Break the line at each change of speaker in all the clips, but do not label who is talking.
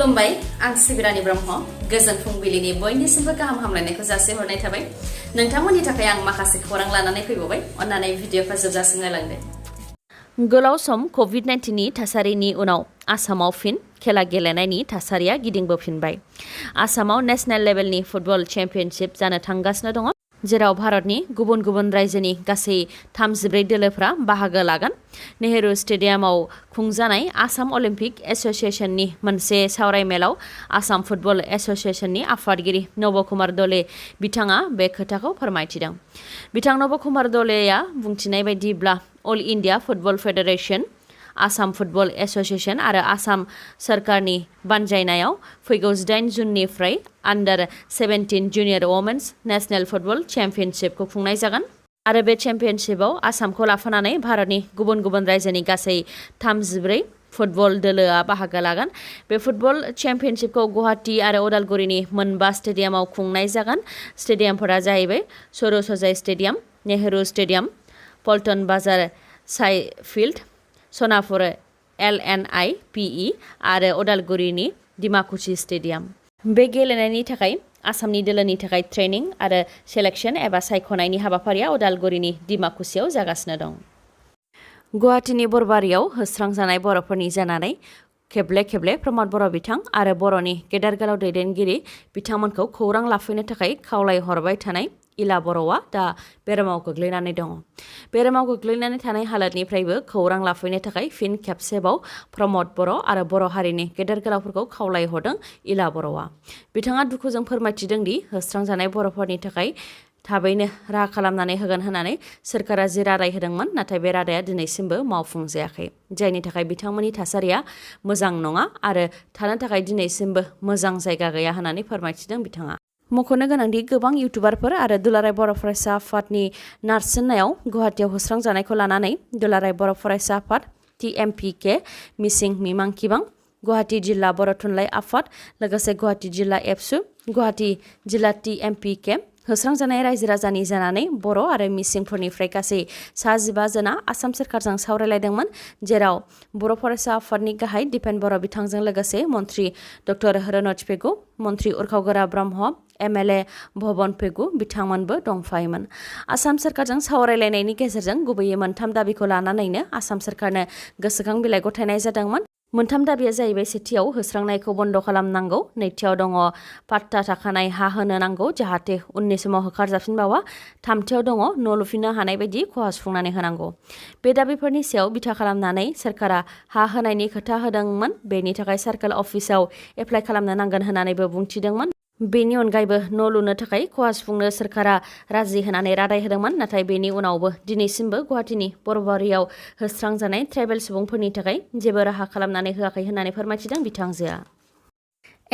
खुलुमबाय आं सिबिरानि ब्रह्म गोजोन फुंबिलिनि बयनिसिमबो गाहाम हामलायनायखौ जासिहरनाय थाबाय नोंथांमोननि थाखाय आं माखासे खौरां लानानै फैबावबाय अन्नानै भिडिअखौ जोबजासिम नायलांदो गोलाव सम कोविड-19 नि थासारिनि उनाव आसामाव फिन खेला गेलेनायनि थासारिया गिदिंबोफिनबाय आसामाव नेशनेल लेभेलनि फुटबल चेम्पियनशिप जानो थांगासिनो दङ जेराव भारतनि गुबुन गुबुन रायजोनि गासै 34 दोलोफोरा बाहागो लागोन नेहरू स्टेडियामाव खुंजानाय आसाम अलिम्पिक एसोसिएशननि मोनसे सावरायमेलाव आसाम फुटबल एसोसिएशननि आफादगिरि नबकुमार दले बिथाङा बे खोथाखौ फोरमायथिदों बिथां नबकुमार दलेया बुंथिनाय बायदिब्ला all India football federation Assam football association आरो आसाम सरकारनि बानजायनायाव फैगौ 8 जुननिफ्राय under 17 junior women's national football चेम्पियनशिपखौ खुंनाय जागोन आरो बे चेम्पियनशिपआव आसामखौ लाफानानै भारतनि गुबुन गुबुन रायजोनि गासै 34 फुटबल दोलोआ बाहागो लागोन बे फुटबल चेम्पियनशिपखौ गुवाहाटी आरो उदालगुरिनि मोनबा स्टेडियामाव खुंनाय जागोन स्टेडियामफोरा जाहैबाय सरोसजाय स्टेडियाम नेहरू स्टेडियाम पल्टन बाजार साइ फिल्ड सनापुर LNIPE आरो उदालगुरिनि दिमाकुसि स्टेडियाम बे गेलेनायनि थाखाय आसामनि दोलोनि थाखाय ट्रेनिं आरो सेलेक्शन एबा सायख'नायनि हाबाफारिया उदालगुरिनि दिमाकुसियाव जागासिनो दं गुवाहाटीनि बरबारियाव होस्रांजानाय बर'फोरनि जानानै खेबले खेबले प्रमद बर' बिथां आरो बर'नि गेदेर गोलाव दैदेनगिरि बिथांमोनखौ खौरां लाफैनो थाखाय खावलायहरबाय थानाय इला बर'आ दा बेरामाव गोग्लैनानै दङ बेरामाव गोग्लैनानै थानाय हालोदनिफ्रायबो खौरां लाफैनो थाखाय फिन खेबसेबाव प्रमद बर' आरो बर' हारिनि गेदेर गोलावफोरखौ खावलायहरदों इला बर'आ बिथाङा दुखुजों फोरमायथिदों दि होस्रांजानाय बर'फोरनि थाखाय थाबैनो राहा खालामनानै होगोन होननानै सोरखारा जि रादाय होदोंमोन नाथाय बे रादाया दिनैसिमबो मावफुंजायाखै जायनि थाखाय बिथांमोननि थासारिया मोजां नङा आरो थानो थाखाय दिनैसिमबो मोजां जायगा गैया होननानै फोरमायथिदों बिथाङा मख'नो गोनांदि गोबां इउटुबारफोर आरो दुलाराय बर' फरायसा आफादनि नारसिननायाव गुवाहाटीयाव होस्रांजानायखौ लानानै दुलाराय बर' फरायसा आफाद TMPK मिसिं मिमां किबां गुवाहाटी जिल्ला बर' थुनलाइ आफाद लोगोसे गुवाहाटी जिल्ला एबसु गुवाहाटी जिल्ला TMPK होस्रांजानाय रायजो राजानि जानानै बर' आरो मिसिंफोरनिफ्राय गासै 15 जना आसाम सोरखारजों सावरायलायदोंमोन जेराव बर' फरायसा आफादनि गाहाय दिपेन बर' बिथांजों लोगोसे मन्त्रि डक्टर रनज पेगु मन्त्रि उरखावगोरा ब्रह्म MLA भवन पेगु बिथांमोनबो दंफायोमोन आसाम सोरखारजों सावरायलायनायनि गेजेरजों गुबैयै मोनथाम दाबिखौ लानानैनो आसाम सोरखारनो गोसोखां बिलाइ गथायनाय जादोंमोन मोनथाम दाबिया जाहैबाय सेथियाव होस्रांनायखौ बन्द खालामनांगौ नैथियाव दङ पाट्टा थाखानाय हा होनो नांगौ जाहाथे उननि समाव होखारजाफिनबावा थामथियाव दङ न' लुफिननो हानाय बायदि खहा सुफुंनानै होनांगौ बे दाबिफोरनि सायाव बिथा खालामनानै सोरखारा हा होनायनि खोथा होदोंमोन बेनि थाखाय सार्केल अफिसाव एप्लाइ खालामनो नांगोन होननानैबो बुंथिदोंमोन बेनि अनगायैबो न' लुनो थाखाय खहा सुफुंनो सोरखारा राजि होनानै रादाय होदोंमोन नाथाय बेनि उनावबो दिनैसिमबो गुवाहाटीनि बरबारियाव होस्रांजानाय ट्राइबेल सुबुंफोरनि थाखाय जेबो राहा खालामनानै होआखै होननानै फोरमायथिदों बिथांजोआ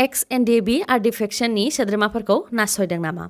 XNDB आर्टिफेक्शननि सोद्रोमाफोरखौ नासयदों नामा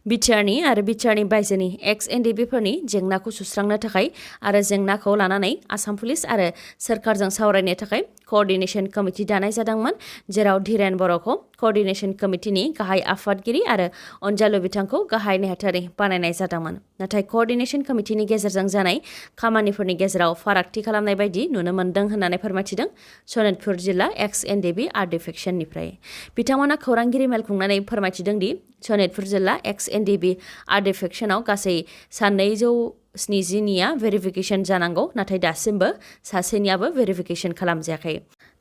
बिटिआरनि आरो बिटिआरनि बायजोनि XNDBफोरनि जेंनाखौ सुस्रांनो थाखाय आरो जेंनाखौ लानानै आसाम पुलिस आरो सोरखारजों सावरायनो थाखाय कोअर्डिनेशन कमिटि दानाय जादोंमोन जेराव धीरेन बर'खौ कोअर्डिनेशन कमिटिनि गाहाय आफादगिरि आरो अनजालु बिथांखौ गाहाय नेहाथारि बानायनाय जादोंमोन नाथाय कोअर्डिनेशन कमिटिनि गेजेरजों जानाय खामानिफोरनि गेजेराव फारागथि खालामनाय बायदि नुनो मोन्दों होननानै फोरमायथिदों सनितपुर जिल्ला XNDB आर्टिफेक्शननिफ्राय बिथांमोना खौरांगिरि मेल खुंनानै फोरमायथिदों दि सनितपुर जिल्ला XNDB आर्टिफेक्शनाव गासै 270निया भेरिफिकेशन जानांगौ नाथाय दासिमबो सासेनियाबो भेरिफिकेशन खालामजायाखै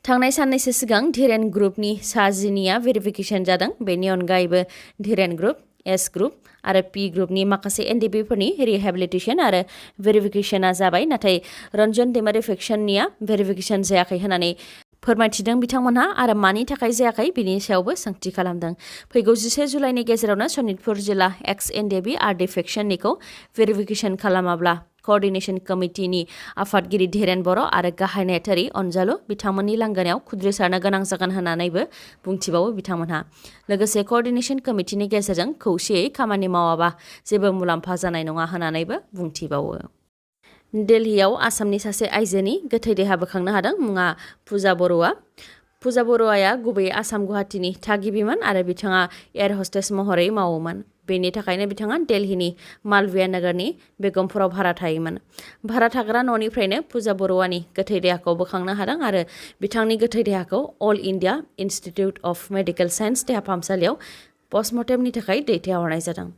थांनाय साननैसो सिगां धीरेन ग्रुपनि 10निया भेरिफिकेशन जादों बेनि अनगायैबो धीरेन ग्रुप S ग्रुप आरो P ग्रुपनि माखासे NDBफोरनि रिहेबिलिटेशन आरो भेरिफिकेशना जाबाय नाथाय रन्जन डेमारिफेक्शननिया भेरिफिकेशन जायाखै होननानै फोरमायथिदों बिथांमोनहा आरो मानि थाखाय जायाखै बिनि सायावबो सोंथि खालामदों फैगौ 11 जुलाइनि गेजेरावनो सनितपुर जिल्ला XNDB आर्टिफेक्शननिखौ भेरिफिकेशन खालामाब्ला कोअर्डिनेशन कमिटिनि आफादगिरि धीरेन बर' आरो गाहाय नेहाथारि अनजालु बिथांमोननि लांगोनायाव खुद्रिसारनो गोनां जागोन होननानैबो बुंथिबावो बिथांमोनहा लोगोसे कोअर्डिनेशन कमिटिनि गेजेरजों खौसेयै खामानि मावाबा जेबो मुलाम्फा जानाय नङा होननानैबो बुंथिबावो दिल्लीयाव आसामनि सासे आइजोनि गोथै देहा बोखांनो हादों मुङा पूजा बर'आ गुबैयै आसाम गुवाहाटीनि थागिबिमोन आरो बिथाङा एयार हस्टेस महरै मावोमोन बेनि थाखायनो बिथाङा दिल्लीनि मालविया नोगोरनि बेगमपुराव भारा थायोमोन। भारा थाग्रा न'निफ्रायनो फुजा बरुवानि गोथै देहाखौ बोखांनो हादों आरो बिथांनि गोथै देहाखौ all India institute of medical science देहा फाहामसालियाव पस्टमर्टेमनि थाखाय दैथायहरनाय जादों।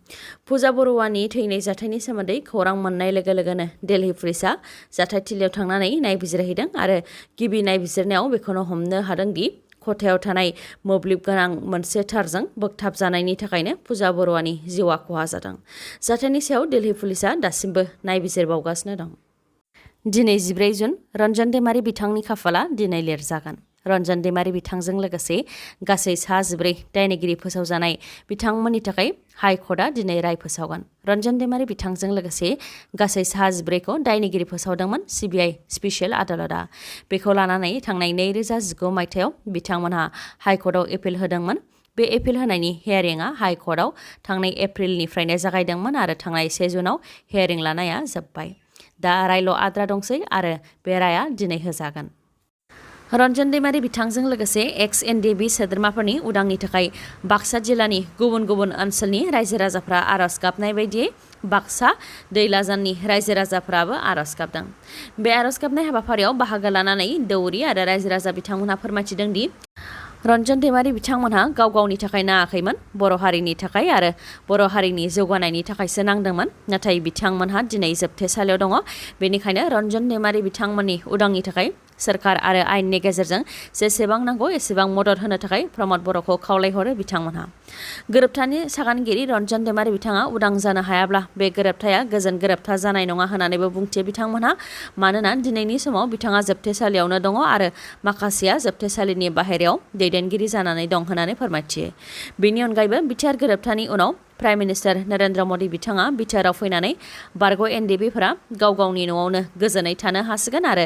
फुजा बरुवानि थैनाय जाथायनि सोमोन्दै खौरां मोननाय लोगो लोगोनो दिल्ली पुलिसआ जाथायथिलियाव थांनानै नायबिजिरहैदों आरो गिबि नायबिजिरनायाव बेखौनो हमनो हादों दि खथायाव थानाय मोब्लिब गोनां मोनसे थारजों बोगथाबजानायनि थाखायनो फुजा बरुवानि जिउआ खहा जादों। जाथायनि सायाव दिल्ली पुलिसआ दासिमबो नायबिजिरबावगासिनो दं। दिनै 14 जुन रन्जन दैमारि बिथांनि खाफाला दिनै लिरजागोन। रन्जन दैमारि बिथांजों लोगोसे गासै 14 दायनिगिरि फोसावजानाय बिथांमोननि थाखाय हाइकर्टआ दिनै राय फोसावगोन। रन्जन दैमारि बिथांजों लोगोसे गासै 14खौ दायनिगिरि फोसावदोंमोन सिबिआइ स्पेसियेल आदालतआ। बेखौ लानानै थांनाय 2019 मायथाइयाव बिथांमोनहा हाइकर्टआव एपिल होदोंमोन। बे एपिल होनायनि हियारिंआ हाइकर्टआव थांनाय एप्रिलनिफ्रायनो जागायदोंमोन आरो थांनाय 1 जुनाव हियारिं लानाया जोब्बाय। दा रायल' आद्रा दंसै आरो बे राया दिनै होजागोन। रन्जन दैमारि बिथांजों लोगोसे एक्स एनडिएबि सोद्रोमाफोरनि उदांनि थाखाय बाक्सा जिल्लानि गुबुन गुबुन ओनसोलनि रायजो राजाफ्रा आर'ज गाबनाय बायदियै बाक्सा दैलाजाननि रायजो राजाफ्राबो आर'ज गाबदों। बे आर'ज गाबनाय हाबाफारियाव बाहागो लानानै दौरि आरो रायजो राजा बिथांमोनहा फोरमायथिदों दि रन्जन दैमारि बिथांमोनहा गाव गावनि थाखाय नाङाखैमोन, बर' हारिनि थाखाय आरो बर' हारिनि जौगानायनि थाखायसो नांदोंमोन। नाथाय बिथांमोनहा दिनै जोबथेसालियाव दङ। बेनिखायनो रन्जन दैमारि बिथांमोननि उदांनि थाखाय सोरखार आरो आयेननि गेजेरजों जेसेबां नांगौ एसेबां मदद होनो थाखाय प्रमद बर'खौ खावलायहरो बिथांमोनहा। गोरोबथानि सागानगिरि रन्जन दैमारि बिथाङा उदां जानो हायाब्ला बे गोरोबथाया गोजोन गोरोबथा जानाय नङा होननानैबो बुंथियो बिथांमोनहा। मानोना दिनैनि समाव बिथाङा जोबथेसालियावनो दङ आरो माखासेया जोबथेसालिनि बाहेरायाव दैदेनगिरि जानानै दं होननानै फोरमायथियो। बेनि अनगायैबो बिटिआर गोरोबथानि उनाव प्राइम मिनिस्टार नरेन्द्र मदि बिथाङा बिटिआरआव फैनानै बारग' एनडिएबिफोरा गाव गावनि न'आवनो गोजोनै थानो हासिगोन आरो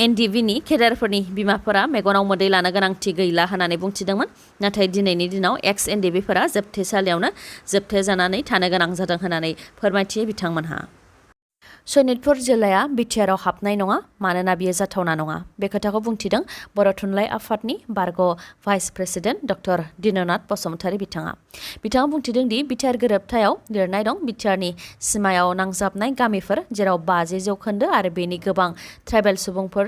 एनडिएबिनि केडारफोरनि बिमाफोरा मेगनाव मोदै लानो गोनांथि गैला होननानै बुंथिदोंमोन। नाथाय दिनैनि दिनाव एक्स एनडिएबिफोरा जोबथेसालियावनो जोबथेजानानै थानो गोनां जादों होननानै फोरमायथियो बिथांमोनहा। सनितपुर जिल्लाया बिटिआरआव हाबनाय नङा मानोना बियो जाथावना नङा। बे खोथाखौ बुंथिदों बर' थुनलाइ आफादनि बारग' vice president doctor Dinanath Basumatary बिथाङा। बिथाङा बुंथिदों दि बिटिआर गोरोबथायाव लिरनाय दं बिटिआरनि सिमायाव नांजाबनाय गामिफोर जेराव 50% आरो बेनि गोबां ट्राइबेल सुबुंफोर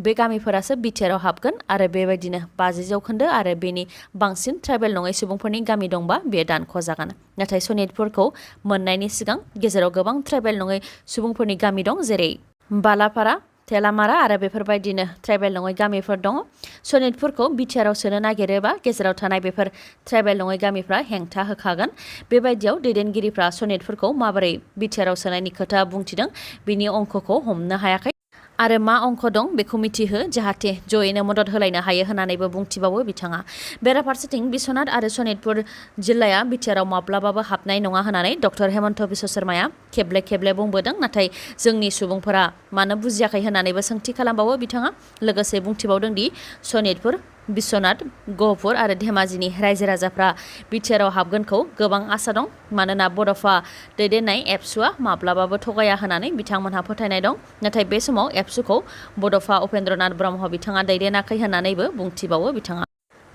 बे गामिफोरासो बिटिआरआव हाबगोन आरो बेबायदिनो 50% आरो बेनि बांसिन ट्राइबेल नङै सुबुंफोरनि गामि दंबा बेयो दानख'जागोन। नाथाय सनितपुरखौ मोननायनि सिगां गेजेराव गोबां ट्राइबेल नङै सुबुंफोरनि गामि दं जेरै बालापारा, थेलामारा आरो बेफोरबायदिनो ट्राइबेल नङै गामिफोर दङ। सनितपुरखौ बिटिआरआव सोनो नागिरोबा गेजेराव थानाय बेफोर ट्राइबेल नङै गामिफ्रा हेंथा होखागोन। बेबायदियाव दैदेनगिरिफ्रा सनितपुरखौ माबोरै बिटिआरआव सोनायनि खोथा बुंथिदों बिनि अंकखौ हमनो हायाखै आरो मा अंक दं बेखौ मिथिहो जाहाथे जयैनो मदद होलायनो हायो होननानैबो बुंथिबावो बिथाङा। बेराफारसेथिं बिश्वनाथ आरो सनितपुर जिल्लाया बिटिआरआव माब्लाबाबो हाबनाय नङा होननानै डक्टर हेमन्त बिश्व शर्माया खेबले खेबले बुंबोदों। नाथाय जोंनि सुबुंफोरा मानो बुजियाखै होननानैबो सोंथि खालामबावो बिथाङा। लोगोसे बुंथिबावदों दि सनितपुर, बिश्वनाथ, गहपुर आरो धेमाजिनि रायजो राजाफ्रा बिटिआरआव हाबगोनखौ गोबां आसा दं मानोना बड'फा दैदेननाय एबसुआ माब्लाबाबो थगाया होननानै बिथांमोनहा फोथायनाय दं। नाथाय बे समाव एबसुखौ बड'फा उपेन्द्रनाथ ब्रह्म बिथाङा दैदेनाखै होननानैबो बुंथिबावो बिथाङा।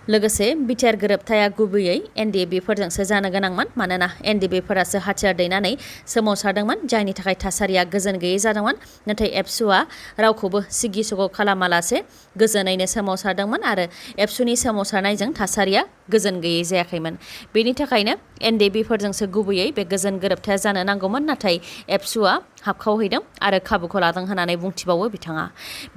लोगोसे बिटिआर गोरोबथाया गुबैयै एनडिएबिफोरजोंसो जानो गोनांमोन मानोना एनडिएबिफोरासो हाथियार दैनानै सोमावसारदोंमोन जायनि थाखाय थासारिया गोजोन गैयै जादोंमोन। नाथाय एबसुआ रावखौबो सिगि सग' खालामालासे गोजोनैनो सोमावसारदोंमोन आरो एबसुनि सोमावसारनायजों थासारिया गोजोन गैयै जायाखैमोन। बेनि थाखायनो एनडिएबिफोरजोंसो गुबैयै बे गोजोन गोरोबथाया जानो नांगौमोन नाथाय एबसुआ हाबखावहैदों आरो खाबुखौ लादों होननानै बुंथिबावो बिथाङा।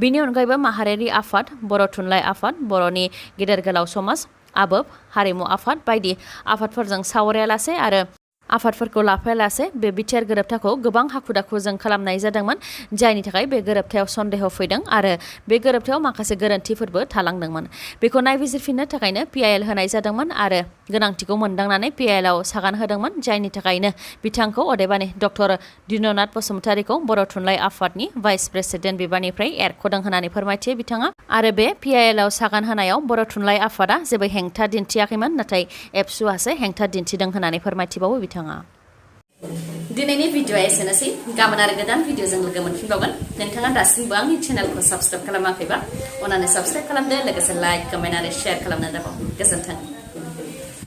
बेनि अनगायैबो माहारियारि आफाद, बर' थुनलाइ आफाद, बर'नि गेदेर गोलाव समाज, आबोब, हारिमु आफाद बायदि आफादफोरजों सावरायालासे आरो आफादफोरखौ लाफायालासे बे बिटिआर गोरोबथाखौ गोबां हाखु दाखुजों खालामनाय जादोंमोन जायनि थाखाय बे गोरोबथायाव सन्देह फैदों आरो बे गोरोबथायाव माखासे गोरोन्थिफोरबो थालांदोंमोन। बेखौ नायबिजिरफिननो थाखायनो पिआइएल होनाय जादोंमोन आरो गोनांथिखौ मोनदांनानै पिआइएलआव सागान होदोंमोन जायनि थाखायनो बिथांखौ अदेबानि डक्टर दिननाथ बसुमतारीखौ बर' थुनलाइ आफादनि भाइस प्रेसिडेन्ट बिबाननिफ्राय एरख'दों होननानै फोरमायथियो बिथाङा। आरो बे पिआइएलआव सागान होनायाव बर' थुनलाइ आफादा जेबो हेंथा दिन्थियाखैमोन नाथाय एबसुआसो हेंथा दिन्थिदों होननानै फोरमायथिबावो बिथाङा। दिनैनि भिडिअआ एसेनोसै। गाबोन आरो गोदान भिडिअजों लोगो मोनफिनबावगोन। नोंथाङा दासिमबो आंनि चेनेलखौ साबस्क्राइब खालामाखैबा अन्नानै साबस्क्राइब खालामदो लोगोसे लाइक, कमेन्ट आरो शेयार खालामनो दाबाव। गोजोन्थों।